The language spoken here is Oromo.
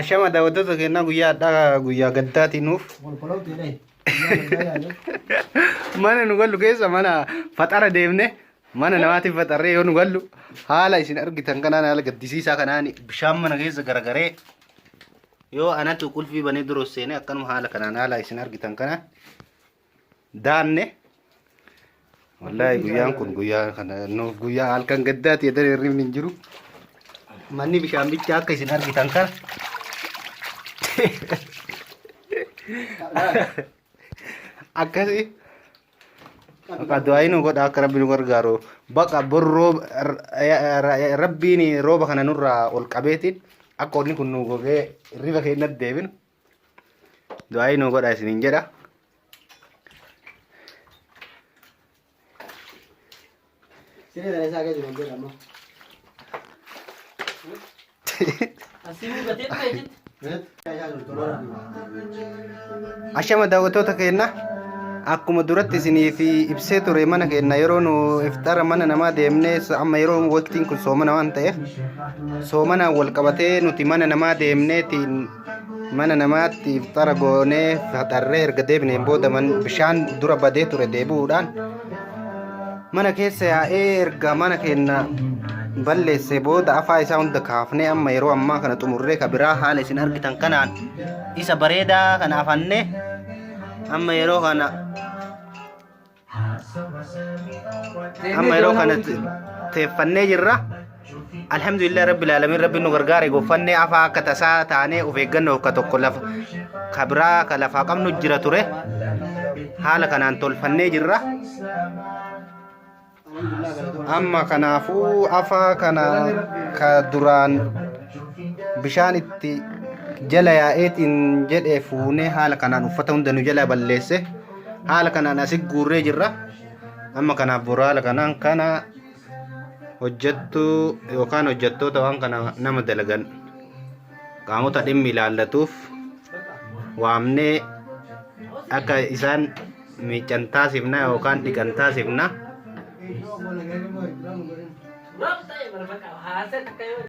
Ashama daawwattoota keenyaa, guyyaa hadhaa guyyaa gaddaati nuuf. Mana nu gallu keessa mana faxara deemne, mana namaatiif faxarree yoo nu gallu haala isin argitan kanaan, haala gaddisiisaa kanaan bishaan mana keessa garagaree, yoo anatu qulfii banee dura seenee akkanuma haala kanaan, haala isin argitan kanaan daanne. Wallaahi guyyaan kun guyyaa kana nuuf guyyaa halkan gaddaati jedhan, hirribni hin jiru. Manni bishaan bichaa akka isin argitan kana. Akkasi. Baqa du'aa nu godha akka rabbi nu gargaaru. Baqa bor rooba, rabbiin rooba kana nurraa ol qabeetiin akka wanni kun nu gogee hirriba keenyatti deebinu. Du'aa nu godha isiniin jedha. Siree sana isaa keessa jiran jedha amma. Asii mugatee dhufe jetti. Ashama daawwattoota keenya, akkuma duratti isiniif ibsee ture, mana keenya yeroo nu iftara mana namaa deemnee, amma yeroo waqtiin kun soomana waan ta'eef, soomanaan wal qabatee nuti mana namaa deemneetiin mana namaatti iftara goonee faxarree erga deebineen booda bishaan dura badee ture deebi'uudhaan mana keessa yaa'ee erga mana keenya balleessee booda afaa isaa hunda kaafnee, amma yeroo ammaa kana xumurree ka biraa haala isin argitan kanaan isa bareedaa kana afannee amma yeroo kana teeffannee jirra. Alhamdulillah rabbil alamin, rabbi nu gargaare, goffannee afaa akka tasaa taanee of eeggannoof ka tokko lafa ka biraa ka lafaa qabnu jira ture, haala kanaan tolfannee jirra. Amma kanaafuu afaa kana ka duraan bishaan itti jala yaa'eetiin jedhe fuunee, haala kanaan uffata hunda nu jala balleesse, haala kanaan asi guurree jirra. Amma kanaaf boru haala kanaan kana hojjettuu yookaan hojjettoota waan kana nama dalagan qaamota dhimmi ilaallatuuf waamnee akka isaan miiccan taasifna yookaan dhiqan taasifna. Roobsa ta'e bara bakka haasa'e takka yoo.